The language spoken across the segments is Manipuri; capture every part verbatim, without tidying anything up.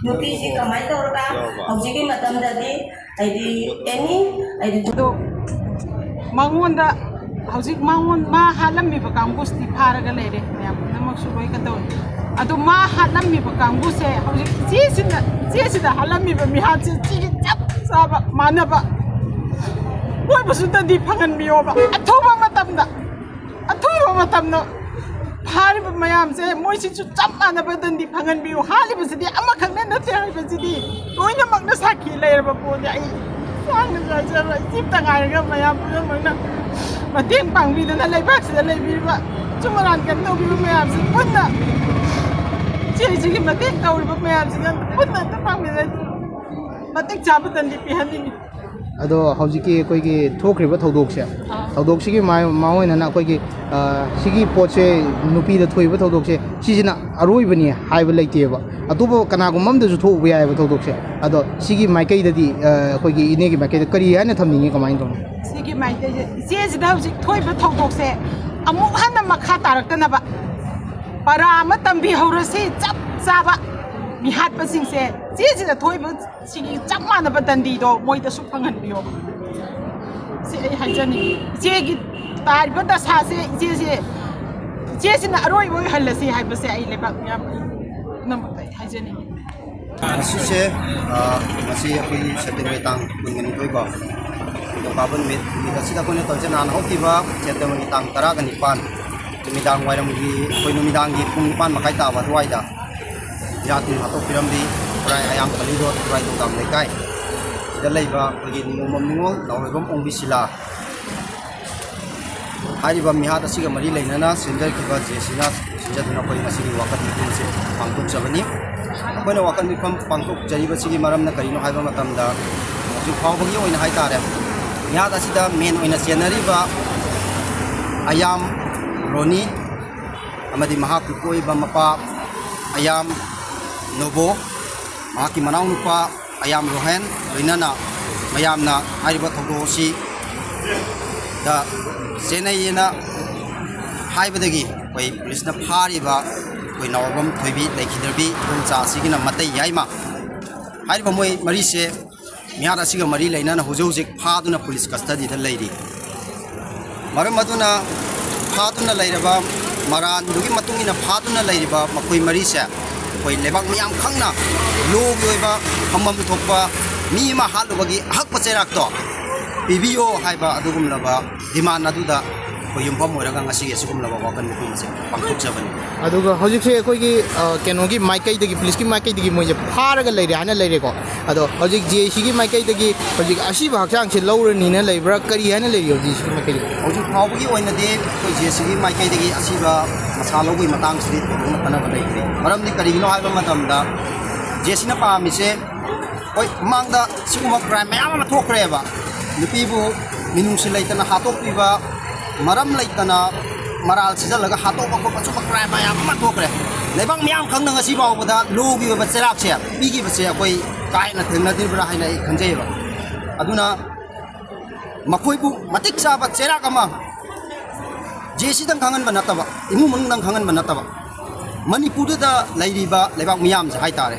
ꯅꯨꯄꯤꯁꯤ ꯀꯃꯥꯏꯅ ꯇꯧꯔꯒ ꯍꯧꯖꯤꯛꯀꯤ ꯃꯇꯝꯗꯗꯤ ꯍꯥꯏꯗꯤ ꯑꯦꯅꯤ ꯍꯥꯏꯗꯤ ꯑꯗꯣ ꯃꯉꯣꯟꯗ ꯍꯧꯖꯤꯛ ꯃꯉꯣꯟ ꯃꯥ ꯍꯥꯠꯂꯝꯃꯤꯕ ꯀꯥꯡꯕꯨꯁꯤꯗꯤ ꯐꯥꯔꯒ ꯂꯩꯔꯦ, ꯃꯌꯥꯝ ꯄꯨꯝꯅꯃꯛꯁꯨ ꯂꯣꯏ ꯀꯩꯗꯧꯔꯦ꯫ ꯑꯗꯣ ꯃꯥ ꯍꯥꯠꯂꯝꯃꯤꯕ ꯀꯥꯡꯕꯨꯁꯦ ꯍꯧꯖꯤꯛ ꯏꯆꯦꯁꯤꯅ, ꯏꯆꯦꯁꯤꯗ ꯍꯥꯠꯂꯝꯃꯤꯕ ꯃꯤꯍꯥꯠꯁꯦ ꯁꯤꯒꯤ ꯆꯞ ꯆꯥꯕ ꯃꯥꯟꯅꯕ ꯑꯣꯏꯕꯁꯨꯇꯗꯤ ꯐꯪꯍꯟꯕꯤꯌꯣꯕ꯫ ꯑꯊꯨꯕ ꯃꯇꯝꯗ, ꯑꯊꯨꯕ ꯃꯇꯝꯗ ꯐꯥꯔꯤꯕ ꯃꯌꯥꯝꯁꯦ ꯃꯣꯏꯁꯤꯁꯨ ꯆꯞ ꯃꯥꯟꯅꯕ ꯗꯟꯗꯤ ꯐꯪꯍꯟꯕꯤꯌꯨ꯫ ꯍꯥꯠꯂꯤꯕꯁꯤꯗꯤ ꯑꯃꯈꯛꯅ ꯅꯠꯇꯦ ꯍꯥꯏꯕꯁꯤꯗꯤ ꯂꯣꯏꯅꯃꯛꯅ ꯁꯥꯈꯤ ꯂꯩꯔꯕ ꯄꯣꯠꯅꯤ꯫ ꯑꯩ ꯁꯥꯡꯅꯁꯨ ꯍꯥꯏꯖꯔꯣꯏ꯫ ꯏꯆꯤꯞꯇ ꯉꯥꯏꯔꯒ ꯃꯌꯥꯝ ꯄꯨꯝꯅꯃꯛꯅ ꯃꯇꯦꯡ ꯄꯥꯡꯕꯤꯗꯨꯅ ꯂꯩꯕꯥꯛꯁꯤꯗ ꯂꯩꯕꯤꯔꯤꯕ ꯑꯆꯨꯝ ꯑꯔꯥꯟ ꯀꯩꯅꯣ ꯇꯧꯕꯤꯕ ꯃꯌꯥꯝꯁꯤ ꯄꯨꯟꯅ ꯏꯆꯦꯁꯤꯒꯤ ꯃꯇꯦꯡ ꯇꯧꯔꯤꯕ ꯃꯌꯥꯝꯁꯤꯅ ꯄꯨꯟꯅ ꯑꯝꯇ ꯄꯥꯡꯕꯤꯔꯗꯤ ꯃꯇꯤꯛ ꯆꯥꯕ ꯗꯟꯗꯤ ꯄꯤꯍꯟꯅꯤꯡꯉꯤ꯫ ꯑꯗꯣ ꯍꯧꯖꯤꯛꯀꯤ ꯑꯩꯈꯣꯏꯒꯤ ꯊꯣꯛꯈ꯭ꯔꯤꯕ ꯊꯧꯗꯣꯛꯁꯦ, ꯑꯥ꯫ ꯊꯧꯗꯣꯛꯁꯤꯒꯤ ꯃꯥ-, ꯃꯥꯡꯑꯣꯏꯅꯅ ꯑꯩꯈꯣꯏꯒꯤ, ꯑ, ꯁꯤꯒꯤ ꯄꯣꯠꯁꯦ ꯅꯨꯄꯤꯗ ꯊꯣꯛꯏꯕ ꯊꯧꯗꯣꯛꯁꯦ ꯁꯤꯁꯤꯅ ꯑꯔꯣꯏꯕꯅꯤ ꯍꯥꯏꯕ ꯂꯩꯇꯦꯕ꯫ ꯑꯇꯣꯞꯄ ꯀꯅꯥꯒꯨꯝꯕ ꯑꯃꯗꯁꯨ ꯊꯣꯛꯎꯕ ꯌꯥꯏꯑꯕ ꯊꯧꯗꯣꯛꯁꯦ꯫ ꯑꯗꯣ ꯁꯤꯒꯤ ꯃꯥꯏꯀꯩꯗꯗꯤ, ꯑ, ꯑꯩꯈꯣꯏꯒꯤ ꯏꯅꯦꯒꯤ ꯃꯥꯏꯀꯩꯗ ꯀꯔꯤ ꯍꯥꯏꯅ ꯊꯝꯅꯤꯡꯉꯤ, ꯀꯃꯥꯏꯅ ꯇꯧꯅꯤ? ꯁꯤꯒꯤ ꯃꯥꯏꯀꯩꯁꯦ, ꯏꯆꯦꯁꯤꯗ ꯍꯧꯖꯤꯛ ꯊꯣꯛꯏꯕ ꯊꯧꯗꯣꯛꯁꯦ ꯑꯃꯨꯛ ꯍꯟꯅ ꯃꯈꯥ ꯇꯥꯔꯛꯇꯅꯕ ꯄꯔꯥ ꯑꯃ ꯇꯝꯕꯤꯍꯧꯔꯁꯤ꯫ ꯆꯞ ꯆꯥꯕ ꯃꯤꯍꯥꯠꯄꯁꯤꯡꯁꯦ ꯏꯆꯦꯁꯤꯗ ꯊꯣꯛꯏꯕ ꯁꯤꯒꯤ ꯆꯞ ꯃꯥꯟꯅꯕ ꯗꯟꯗꯤꯗꯣ ꯃꯣꯏꯗꯁꯨ ꯐꯪꯍꯟꯕꯤꯌꯣ꯫ ꯁꯤ ꯑꯩ ꯍꯥꯏꯖꯅꯤꯡꯉꯤ꯫ ꯏꯆꯦꯒꯤ ꯇꯥꯔꯤꯕ ꯗꯁꯥꯁꯦ ꯏꯆꯦꯁꯦ, ꯏꯆꯦꯁꯤꯅ ꯑꯔꯣꯏꯕ ꯑꯣꯏꯍꯜꯂꯁꯤ ꯍꯥꯏꯕꯁꯦ ꯑꯩ ꯂꯩꯕꯥꯛ ꯃꯤꯌꯥꯝ ꯄꯨꯝꯅꯃꯛꯇ ꯑꯩ ꯍꯥꯏꯖꯅꯤꯡꯉꯤ꯫ ꯉꯁꯤꯁꯦ, ꯑ, ꯉꯁꯤ ꯑꯩꯈꯣꯏꯒꯤ ꯁꯦꯞꯇꯦꯝꯕꯔꯒꯤ ꯇꯥꯡ ꯀꯨꯟꯒ ꯅꯤꯊꯣꯏꯀꯣ, ꯅꯤꯡꯊꯧꯀꯥꯕ ꯅꯨꯃꯤꯠ, ꯅꯨꯃꯤꯠ ꯑꯁꯤꯗ ꯑꯩꯈꯣꯏꯅ ꯇꯧꯔꯤꯁꯦ ꯅꯍꯥꯟ ꯍꯧꯈꯤꯕ ꯁꯦꯞꯇꯦꯝꯕꯔꯒꯤ ꯇꯥꯡ ꯇꯔꯥꯒ ꯅꯤꯄꯥꯟ ꯅꯨꯃꯤꯗꯥꯡ ꯋꯥꯏꯔꯝꯒꯤ, ꯑꯩꯈꯣꯏ ꯅꯨꯃꯤꯗꯥꯡꯒꯤ ꯄꯨꯡ ꯅꯤꯄꯥꯟ ꯃꯈꯥꯏ ꯇꯥꯕ ꯑꯗꯨꯋꯥꯏꯗ ꯃꯤꯍꯥꯠ ꯍꯥꯠꯇꯣꯛꯄꯤꯔꯝꯃꯤ꯫ ꯈꯨꯔꯥꯏ ꯑꯌꯥꯝ ꯀꯂꯤꯗꯣ ꯈꯨꯔꯥꯏ ꯊꯧꯗꯥꯝ ꯂꯩꯀꯥꯏ ꯁꯤꯗ ꯂꯩꯕ ꯑꯩꯈꯣꯏꯒꯤ ꯅꯤꯉꯣꯝꯕꯝ ꯅꯤꯉꯣꯜ ꯅꯥꯎꯔꯦꯝꯕꯝ ꯑꯣꯡꯕꯤ ꯁꯤꯂꯥ ꯍꯥꯏꯔꯤꯕ ꯃꯤꯍꯥꯠ ꯑꯁꯤꯒ ꯃꯔꯤ ꯂꯩꯅꯅ ꯁꯤꯟꯖꯈꯤꯕ ꯖꯦ ꯁꯤꯅ ꯁꯤꯟꯖꯗꯨꯅ ꯑꯩꯈꯣꯏ ꯉꯁꯤꯒꯤ ꯋꯥꯀꯠ ꯃꯤꯐꯝ ꯑꯁꯤ ꯄꯥꯡꯊꯣꯛꯆꯕꯅꯤ꯫ ꯑꯩꯈꯣꯏꯅ ꯋꯥꯀꯠ ꯃꯤꯐꯝ ꯄꯥꯡꯊꯣꯛꯆꯔꯤꯕꯁꯤꯒꯤ ꯃꯔꯝꯅ ꯀꯔꯤꯅꯣ ꯍꯥꯏꯕ ꯃꯇꯝꯗ, ꯍꯧꯖꯤꯛ ꯐꯥꯎꯕꯒꯤ ꯑꯣꯏꯅ ꯍꯥꯏꯇꯥꯔꯦ, ꯃꯤꯍꯥꯠ ꯑꯁꯤꯗ ꯃꯦꯟ ꯑꯣꯏꯅ ꯆꯦꯟꯅꯔꯤꯕ ꯑꯌꯥꯝ ꯔꯣꯅꯤ ꯑꯃꯗꯤ ꯃꯍꯥꯛꯀꯤ ꯄꯣꯛꯏꯕ ꯃꯄꯥ ꯑꯌꯥꯝ ꯅꯣꯕꯣ, ꯃꯍꯥꯛꯀꯤ ꯃꯅꯥꯎꯅꯨꯄꯥ ꯑꯌꯥꯝ ꯔꯣꯍꯦꯟ, ꯂꯣꯏꯅꯅ ꯃꯌꯥꯝꯅ ꯍꯥꯏꯔꯤꯕ ꯊꯧꯗꯣꯛ ꯑꯁꯤ ꯗ ꯆꯦꯟꯅꯩꯌꯦꯅ ꯍꯥꯏꯕꯗꯒꯤ ꯑꯩꯈꯣꯏ ꯄꯨꯂꯤꯁꯅ ꯐꯥꯔꯤꯕ ꯑꯩꯈꯣꯏ ꯅꯥꯎꯔꯕꯝ ꯊꯣꯏꯕꯤ ꯂꯩꯈꯤꯗ꯭ꯔꯕꯤ ꯏꯗꯣꯝꯆꯥ ꯑꯁꯤꯒꯤꯅ ꯃꯇꯩ ꯌꯥꯏꯃ꯫ ꯍꯥꯏꯔꯤꯕ ꯃꯣꯏ ꯃꯔꯤꯁꯦ ꯃꯤꯍꯥꯠ ꯑꯁꯤꯒ ꯃꯔꯤ ꯂꯩꯅꯅ ꯍꯧꯖꯤꯛ ꯍꯧꯖꯤꯛ ꯐꯥꯗꯨꯅ ꯄꯨꯂꯤꯁ ꯀꯁꯇꯗꯤꯗ ꯂꯩꯔꯤ꯫ ꯃꯔꯝ ꯑꯗꯨꯅ ꯐꯥꯗꯨꯅ ꯂꯩꯔꯕ, ꯃꯔꯥꯟꯗꯨꯒꯤ ꯃꯇꯨꯡ ꯏꯟꯅ ꯐꯥꯗꯨꯅ ꯂꯩꯔꯤꯕ ꯃꯈꯣꯏ ꯃꯔꯤꯁꯦ ꯑꯩꯈꯣꯏ ꯂꯩꯕꯥꯛ ꯃꯤꯌꯥꯝ ꯈꯪꯅ ꯂꯣꯒꯤ ꯑꯣꯏꯕ ꯐꯝꯐꯝ ꯊꯣꯛꯄ ꯃꯤ ꯑꯃ ꯍꯥꯠꯂꯨꯕꯒꯤ ꯑꯍꯛꯄ ꯆꯩꯔꯥꯛꯇꯣ ꯄꯤꯕꯤꯌꯣ ꯍꯥꯏꯕ ꯑꯗꯨꯒꯨꯝꯂꯕ ꯗꯤꯃꯥꯟ ꯑꯗꯨꯗ ꯑꯩꯈꯣꯏ ꯌꯨꯝꯐꯝ ꯑꯣꯏꯔꯒ ꯉꯁꯤꯒꯤ ꯑꯁꯤꯒꯨꯝꯂꯕ ꯋꯥꯀꯟ ꯃꯤꯐꯝ ꯑꯁꯦ ꯄꯥꯡꯊꯣꯛꯆꯕꯅꯤ꯫ ꯑꯗꯨꯒ ꯍꯧꯖꯤꯛꯁꯦ ꯑꯩꯈꯣꯏꯒꯤ, ꯑ, ꯀꯩꯅꯣꯒꯤ ꯃꯥꯏꯀꯩꯗꯒꯤ, ꯄꯨꯂꯤꯁꯀꯤ ꯃꯥꯏꯀꯩꯗꯒꯤ ꯃꯣꯏꯁꯦ ꯐꯥꯔꯒ ꯂꯩꯔꯦ ꯍꯥꯏꯅ ꯂꯩꯔꯦꯀꯣ꯫ ꯑꯗꯣ ꯍꯧꯖꯤꯛ ꯖꯦ ꯑꯦ ꯁꯤꯒꯤ ꯃꯥꯏꯀꯩꯗꯒꯤ ꯍꯧꯖꯤꯛ ꯑꯁꯤꯕ ꯍꯛꯆꯥꯡꯁꯦ ꯂꯧꯔꯅꯤꯅ ꯂꯩꯕ꯭ꯔꯥ, ꯀꯔꯤ ꯍꯥꯏꯅ ꯂꯩꯔꯤ ꯍꯧꯖꯤꯛ ꯖꯦ ꯑꯦ ꯁꯤꯒꯤ ꯃꯥꯏꯀꯩꯗꯒꯤ? ꯍꯧꯖꯤꯛ ꯐꯥꯎꯕꯒꯤ ꯑꯣꯏꯅꯗꯤ ꯑꯩꯈꯣꯏ ꯖꯦ ꯑꯦ ꯁꯤꯒꯤ ꯃꯥꯏꯀꯩꯗꯒꯤ ꯑꯁꯤꯕ ꯃꯁꯥ ꯂꯧꯕꯒꯤ ꯃꯇꯥꯡꯁꯤꯗꯤ ꯊꯣꯏꯗꯣꯛꯅ ꯈꯟꯅꯕ ꯂꯩꯇ꯭ꯔꯤ꯫ ꯃꯔꯝꯗꯤ ꯀꯔꯤꯒꯤꯅꯣ ꯍꯥꯏꯕ ꯃꯇꯝꯗ ꯖꯦ ꯑꯦ ꯁꯤꯅ ꯄꯥꯝꯃꯤꯁꯦ, ꯍꯣꯏ, ꯃꯃꯥꯡꯗ ꯁꯤꯒꯨꯝꯕ ꯀ꯭ꯔꯥꯏꯝ ꯃꯌꯥꯝ ꯑꯃ ꯊꯣꯛꯈ꯭ꯔꯦꯕ꯫ ꯅꯨꯄꯤꯕꯨ ꯃꯤꯅꯨꯡꯁꯤ ꯂꯩꯇꯅ ꯍꯥꯠꯇꯣꯛꯄꯤꯕ, ꯃꯔꯝ ꯂꯩꯇꯅ ꯃꯔꯥꯜ ꯁꯤꯖꯜꯂꯒ ꯍꯥꯠꯇꯣꯛꯄ ꯈꯣꯠꯄ, ꯁꯨꯝꯕ ꯀ꯭ꯔꯥꯏꯝ ꯃꯌꯥꯝ ꯑꯃ ꯊꯣꯛꯈ꯭ꯔꯦ꯫ ꯂꯩꯕꯥꯛ ꯃꯤꯌꯥꯝ ꯈꯪꯅ ꯉꯁꯤ ꯐꯥꯎꯕꯗ ꯂꯣꯒꯤ ꯑꯣꯏꯕ ꯆꯩꯔꯥꯛꯁꯦ ꯄꯤꯈꯤꯕꯁꯦ ꯑꯩꯈꯣꯏ ꯀꯥ ꯍꯦꯟꯅ ꯊꯦꯡꯅꯗ꯭ꯔꯤꯕ꯭ꯔꯥ ꯍꯥꯏꯅ ꯑꯩ ꯈꯟꯖꯩꯌꯦꯕ꯫ ꯑꯗꯨꯅ ꯃꯈꯣꯏꯕꯨ ꯃꯇꯤꯛ ꯆꯥꯕ ꯆꯩꯔꯥꯛ ꯑꯃ ꯖꯦ ꯑꯦ ꯁꯤꯗꯪ ꯈꯪꯍꯟꯕ ꯅꯠꯇꯕ, ꯏꯃꯨꯡ ꯃꯅꯨꯡꯗꯪ ꯈꯪꯍꯟꯕ ꯅꯠꯇꯕ, ꯃꯅꯤꯄꯨꯔꯗꯨꯗ ꯂꯩꯔꯤꯕ ꯂꯩꯕꯥꯛ ꯃꯤꯌꯥꯝꯁꯦ ꯍꯥꯏꯇꯥꯔꯦ,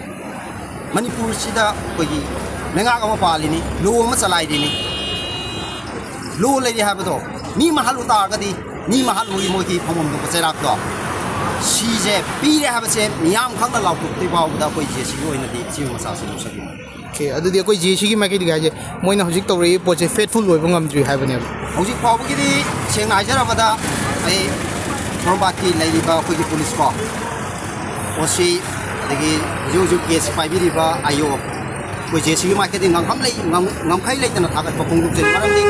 ꯃꯅꯤꯄꯨꯔꯁꯤꯗ ꯑꯩꯈꯣꯏꯒꯤ ꯂꯩꯉꯥꯛ ꯑꯃ ꯄꯥꯜꯂꯤꯅꯤ, ꯂꯣ ꯑꯃ ꯆꯂꯥꯏꯔꯤꯅꯤ꯫ ꯂꯣ ꯂꯩꯔꯤ ꯍꯥꯏꯕꯗꯣ ꯃꯤ ꯑꯃ ꯍꯥꯠꯂꯨ ꯇꯥꯔꯒꯗꯤ ꯃꯤ ꯑꯃ ꯍꯥꯠꯂꯨꯕꯒꯤ ꯃꯣꯏꯒꯤ ꯐꯝꯐꯝ ꯊꯣꯛꯄ ꯆꯩꯔꯥꯛꯇꯣ ꯁꯤꯁꯦ ꯄꯤꯔꯦ ꯍꯥꯏꯕꯁꯦ ꯃꯤꯌꯥꯝ ꯈꯪꯅ ꯂꯥꯎꯊꯣꯛꯇ꯭ꯔꯤ ꯐꯥꯎꯕꯗ ꯑꯩꯈꯣꯏ ꯖꯦ ꯑꯦ ꯁꯤꯒꯤ ꯑꯣꯏꯅꯗꯤ ꯁꯤꯒꯤ ꯃꯆꯥꯛꯁꯦ ꯂꯧꯁꯤꯟꯕꯤꯕ꯫ ꯑꯣꯀꯦ, ꯑꯗꯨꯗꯤ ꯑꯩꯈꯣꯏ ꯖꯦ ꯑꯦ ꯁꯤꯒꯤ ꯃꯥꯏꯀꯩꯗꯒꯤ ꯍꯥꯏꯁꯦ, ꯃꯣꯏꯅ ꯍꯧꯖꯤꯛ ꯇꯧꯔꯛꯏ ꯄꯣꯠꯁꯦ ꯐꯦꯠꯐꯨꯜ ꯑꯣꯏꯕ ꯉꯝꯗ꯭ꯔꯤ ꯍꯥꯏꯕꯅꯦꯕ? ꯍꯧꯖꯤꯛ ꯐꯥꯎꯕꯒꯤꯗꯤ ꯁꯦꯡꯅ ꯍꯥꯏꯖꯔꯕꯗ ꯑꯩ ꯄꯣꯔꯣꯝꯄꯥꯠꯀꯤ ꯂꯩꯔꯤꯕ ꯑꯩꯈꯣꯏꯒꯤ ꯄꯨꯂꯤꯁ ꯀꯣ, ꯑꯣ ꯁꯤ, ꯑꯗꯒꯤ ꯍꯧꯖꯤꯛ ꯍꯧꯖꯤꯛ ꯀꯦꯁ ꯄꯥꯏꯕꯤꯔꯤꯕ ꯑꯥꯏ ꯑꯣ, ꯑꯩꯈꯣꯏ ꯖꯦ ꯑꯦ ꯁꯤꯒꯤ ꯃꯥꯏꯀꯩꯗꯒꯤ ꯉꯝꯈꯝ ꯂꯩ-, ꯉꯝ-, ꯉꯝꯈꯩ ꯂꯩꯇꯅ ꯊꯥꯒꯠꯄ ꯐꯣꯡꯗꯣꯛꯆꯔꯤ꯫ ꯃꯔꯝꯗꯤ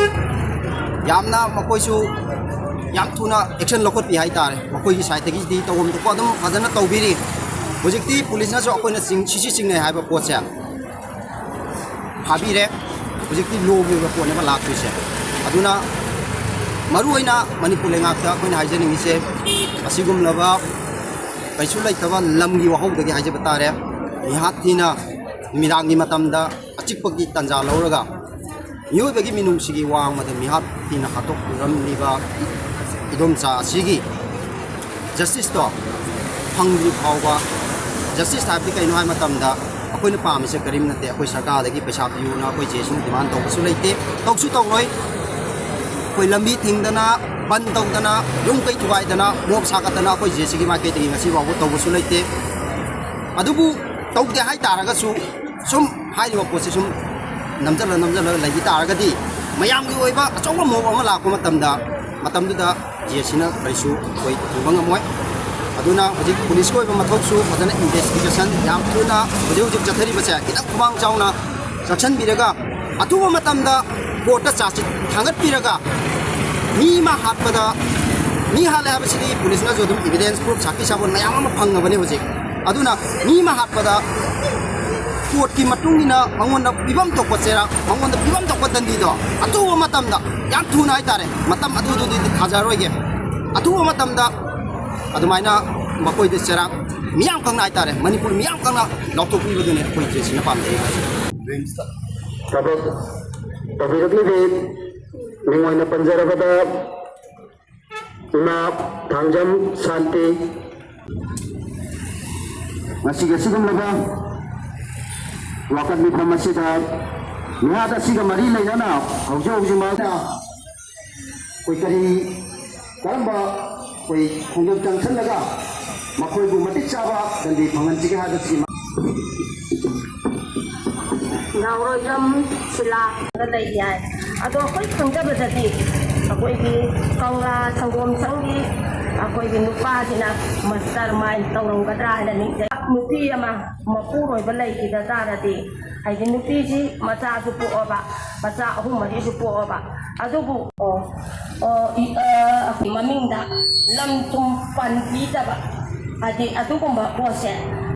ꯌꯥꯝꯅ ꯃꯈꯣꯏꯁꯨ ꯌꯥꯝ ꯊꯨꯅ ꯑꯦꯛꯁꯟ ꯂꯧꯈꯠꯄꯤ ꯍꯥꯏꯇꯥꯔꯦ꯫ ꯃꯈꯣꯏꯒꯤ ꯁꯥꯏꯠꯇꯒꯤꯗꯤ ꯇꯧꯐꯝ ꯊꯣꯛꯄ ꯑꯗꯨꯝ ꯐꯖꯅ ꯇꯧꯕꯤꯔꯤ꯫ ꯍꯧꯖꯤꯛꯇꯤ ꯄꯨꯂꯤꯁꯅꯁꯨ ꯑꯩꯈꯣꯏꯅ ꯆꯤꯡ-, ꯁꯤꯁꯤ ꯆꯤꯡꯅꯩ ꯍꯥꯏꯕ ꯄꯣꯠꯁꯦ ꯐꯥꯕꯤꯔꯦ꯫ ꯍꯧꯖꯤꯛꯇꯤ ꯂꯣꯒꯤ ꯑꯣꯏꯕ ꯄꯣꯠꯅꯦꯕ ꯂꯥꯛꯇꯣꯏꯁꯦ꯫ ꯑꯗꯨꯅ ꯃꯔꯨꯑꯣꯏꯅ ꯃꯅꯤꯄꯨꯔ ꯂꯩꯉꯥꯛꯇ ꯑꯩꯈꯣꯏꯅ ꯍꯥꯏꯖꯅꯤꯡꯉꯤꯁꯦ, ꯑꯁꯤꯒꯨꯝꯂꯕ ꯀꯩꯁꯨ ꯂꯩꯇꯕ ꯂꯝꯒꯤ ꯋꯥꯍꯧꯗꯒꯤ ꯍꯥꯏꯖꯕ ꯇꯥꯔꯦ, ꯃꯤꯍꯥꯠ ꯊꯤꯅ ꯅꯨꯃꯤꯗꯥꯡꯒꯤ ꯃꯇꯝꯗ ꯑꯆꯤꯛꯄꯒꯤ ꯇꯥꯟꯖꯥ ꯂꯧꯔꯒ ꯃꯤꯑꯣꯏꯕꯒꯤ ꯃꯤꯅꯨꯡꯁꯤꯒꯤ ꯋꯥꯡꯃꯗ ꯃꯤꯍꯥꯠ ꯊꯤꯅ ꯍꯥꯠꯇꯣꯛꯄꯤꯔꯝꯂꯤꯕ ꯏꯗꯣꯝꯆꯥ ꯑꯁꯤꯒꯤ ꯖꯁꯇꯤꯁꯇꯣ ꯐꯪꯗ꯭ꯔꯤ ꯐꯥꯎꯕ꯫ ꯖꯁꯇꯤꯁ ꯍꯥꯏꯕꯗꯤ ꯀꯩꯅꯣ ꯍꯥꯏꯕ ꯃꯇꯝꯗ, ꯑꯩꯈꯣꯏꯅ ꯄꯥꯝꯃꯤꯁꯦ ꯀꯔꯤꯝ ꯅꯠꯇꯦ꯫ ꯑꯩꯈꯣꯏ ꯁꯔꯀꯥꯔꯗꯒꯤ ꯄꯩꯁꯥ ꯄꯤꯌꯨꯅ ꯑꯩꯈꯣꯏ ꯖꯦ ꯑꯦ ꯁꯤꯅ ꯗꯤꯃꯥꯟ ꯇꯧꯕꯁꯨ ꯂꯩꯇꯦ, ꯇꯧꯁꯨ ꯇꯧꯔꯣꯏ꯫ ꯑꯩꯈꯣꯏ ꯂꯝꯕꯤ ꯊꯤꯡꯗꯅ, ꯕꯟ ꯇꯧꯗꯅ, ꯌꯨꯝ ꯀꯩ ꯊꯨꯒꯥꯏꯗꯅ, ꯃꯣꯞ ꯁꯥꯒꯠꯇꯅ ꯑꯩꯈꯣꯏ ꯖꯦ ꯑꯦ ꯁꯤꯒꯤ ꯃꯥꯏꯀꯩꯗꯒꯤ ꯉꯁꯤ ꯐꯥꯎꯕ ꯇꯧꯕꯁꯨ ꯂꯩꯇꯦ꯫ ꯑꯗꯨꯕꯨ ꯇꯧꯗꯦ ꯍꯥꯏ ꯇꯥꯔꯒꯁꯨ, ꯁꯨꯝ ꯍꯥꯏꯔꯤꯕ ꯄꯣꯠꯁꯦ ꯁꯨꯝ ꯅꯝꯖꯜꯂ ꯅꯝꯖꯜꯂꯒ ꯂꯩꯈꯤ ꯇꯥꯔꯒꯗꯤ, ꯃꯌꯥꯝꯒꯤ ꯑꯣꯏꯕ ꯑꯆꯧꯕ ꯃꯣꯞ ꯑꯃ ꯂꯥꯛꯄ ꯃꯇꯝꯗ, ꯃꯇꯝꯗꯨꯗ ꯖꯦ ꯑꯦ ꯁꯤꯅ ꯀꯔꯤꯁꯨ ꯑꯩꯈꯣꯏ ꯊꯤꯡꯕ ꯉꯝꯃꯣꯏ꯫ ꯑꯗꯨꯅ ꯍꯧꯖꯤꯛ ꯄꯨꯂꯤꯁꯀꯤ ꯑꯣꯏꯕ ꯃꯊꯧꯁꯨ ꯐꯖꯅ ꯏꯟꯚꯦꯁꯇꯤꯒꯦꯁꯟ ꯌꯥꯝ ꯊꯨꯅ ꯍꯧꯖꯤꯛ ꯍꯧꯖꯤꯛ ꯆꯠꯊꯔꯤꯕꯁꯦ ꯈꯤꯇꯪ ꯈꯨꯃꯥꯡ ꯆꯥꯎꯅ ꯆꯠꯁꯤꯟꯕꯤꯔꯒ, ꯑꯊꯨꯕ ꯃꯇꯝꯗ ꯀꯣꯔꯠꯇ ꯆꯥꯔꯖꯁꯤꯠ ꯊꯥꯡꯒꯠꯄꯤꯔꯒ, ꯃꯤ ꯑꯃ ꯍꯥꯠꯄꯗ, ꯃꯤ ꯍꯥꯠꯂꯦ ꯍꯥꯏꯕꯁꯤꯗꯤ ꯄꯨꯂꯤꯁꯅꯁꯨ ꯑꯗꯨꯝ ꯏꯚꯤꯗꯦꯟꯁ, ꯄ꯭ꯔꯨꯐ, ꯁꯥꯈꯤ ꯁꯥꯕꯣꯟ ꯃꯌꯥꯝ ꯑꯃ ꯐꯪꯉꯕꯅꯤ ꯍꯧꯖꯤꯛ꯫ ꯑꯗꯨꯅ ꯃꯤ ꯑꯃ ꯍꯥꯠꯄꯗ ꯀꯣꯔꯠꯀꯤ ꯃꯇꯨꯡ ꯏꯟꯅ ꯃꯉꯣꯟꯗ ꯄꯤꯐꯝ ꯊꯣꯛꯄ ꯆꯩꯔꯥꯛ, ꯃꯉꯣꯟꯗ ꯄꯤꯐꯝ ꯊꯣꯛꯄ ꯗꯟꯗꯤꯗꯣ ꯑꯊꯨꯕ ꯃꯇꯝꯗ, ꯌꯥꯝ ꯊꯨꯅ ꯍꯥꯏꯇꯥꯔꯦ, ꯃꯇꯝ ꯑꯗꯨꯗꯨꯗꯤ ꯊꯥꯖꯔꯣꯏꯒꯦ, ꯑꯊꯨꯕ ꯃꯇꯝꯗ ꯑꯗꯨꯃꯥꯏꯅ ꯃꯈꯣꯏꯗ ꯆꯩꯔꯥꯛ ꯃꯤꯌꯥꯝ ꯈꯪꯅ ꯍꯥꯏꯇꯥꯔꯦ, ꯃꯅꯤꯄꯨꯔ ꯃꯤꯌꯥꯝ ꯈꯪꯅ ꯂꯥꯎꯊꯣꯛꯄꯤꯕꯗꯨꯅꯤ ꯑꯩꯈꯣꯏ ꯖꯦ ꯑꯦ ꯁꯤꯅ ꯄꯥꯝꯖꯩ꯫ ꯇꯧꯕꯤꯔꯛꯂꯤꯕꯤ ꯃꯤꯡ ꯑꯣꯏꯅ ꯄꯟꯖꯔꯕꯗ, ꯏꯃꯥ ꯊꯥꯡꯖꯝ ꯁꯥꯟꯇꯤ꯫ ꯉꯁꯤꯒꯤ ꯑꯁꯤꯒꯨꯝꯂꯕ ꯋꯥꯀꯠ ꯃꯤꯐꯝ ꯑꯁꯤꯗ ꯃꯤꯍꯥꯠ ꯑꯁꯤꯒ ꯃꯔꯤ ꯂꯩꯅꯅ ꯍꯧꯖꯤꯛ ꯍꯧꯖꯤꯛꯃꯛ ꯑꯩꯈꯣꯏ ꯀꯔꯤ, ꯀꯔꯝꯕ ꯑꯩꯈꯣꯏ ꯈꯣꯡꯖꯪ ꯆꯪꯁꯤꯜꯂꯒ ꯃꯈꯣꯏꯕꯨ ꯃꯇꯤꯛ ꯆꯥꯕ ꯗꯟꯗꯤ ꯐꯪꯍꯟꯁꯤꯒꯦ ꯍꯥꯏꯕꯁꯤ ꯅꯥꯎꯔꯣꯏꯖꯝ ꯁꯤꯂꯥꯗ ꯂꯩ ꯍꯥꯏ꯫ ꯑꯗꯣ ꯑꯩꯈꯣꯏ ꯈꯪꯖꯕꯗꯗꯤ ꯑꯩꯈꯣꯏꯒꯤ ꯀꯪꯂꯥ ꯁꯪꯒꯣꯝ ꯁꯪꯒꯤ ꯑꯩꯈꯣꯏꯒꯤ ꯅꯨꯄꯥꯁꯤꯅ ꯃꯁꯇꯔ ꯃꯥꯏꯟ ꯇꯧꯔꯝꯒꯗ꯭ꯔꯥ ꯍꯥꯏꯅ ꯅꯤꯡꯖꯩ꯫ ꯅꯨꯄꯤ ꯑꯃ ꯃꯄꯨꯔꯣꯏꯕ ꯂꯩꯈꯤꯗ ꯇꯥꯔꯗꯤ, ꯍꯥꯏꯗꯤ ꯅꯨꯄꯤꯁꯤ ꯃꯆꯥꯁꯨ ꯄꯣꯛꯑꯕ, ꯃꯆꯥ ꯑꯍꯨꯝ ꯃꯔꯤꯁꯨ ꯄꯣꯛꯑꯕ, ꯑꯗꯨꯕꯨ ꯑꯣ, ꯑꯣ, ꯏ-, ꯑ, ꯃꯃꯤꯡꯗ ꯂꯝ ꯊꯨꯝ ꯄꯟꯕꯤꯗꯕ, ꯍꯥꯏꯗꯤ ꯑꯗꯨꯒꯨꯝꯕ ꯄꯣꯠꯁꯦ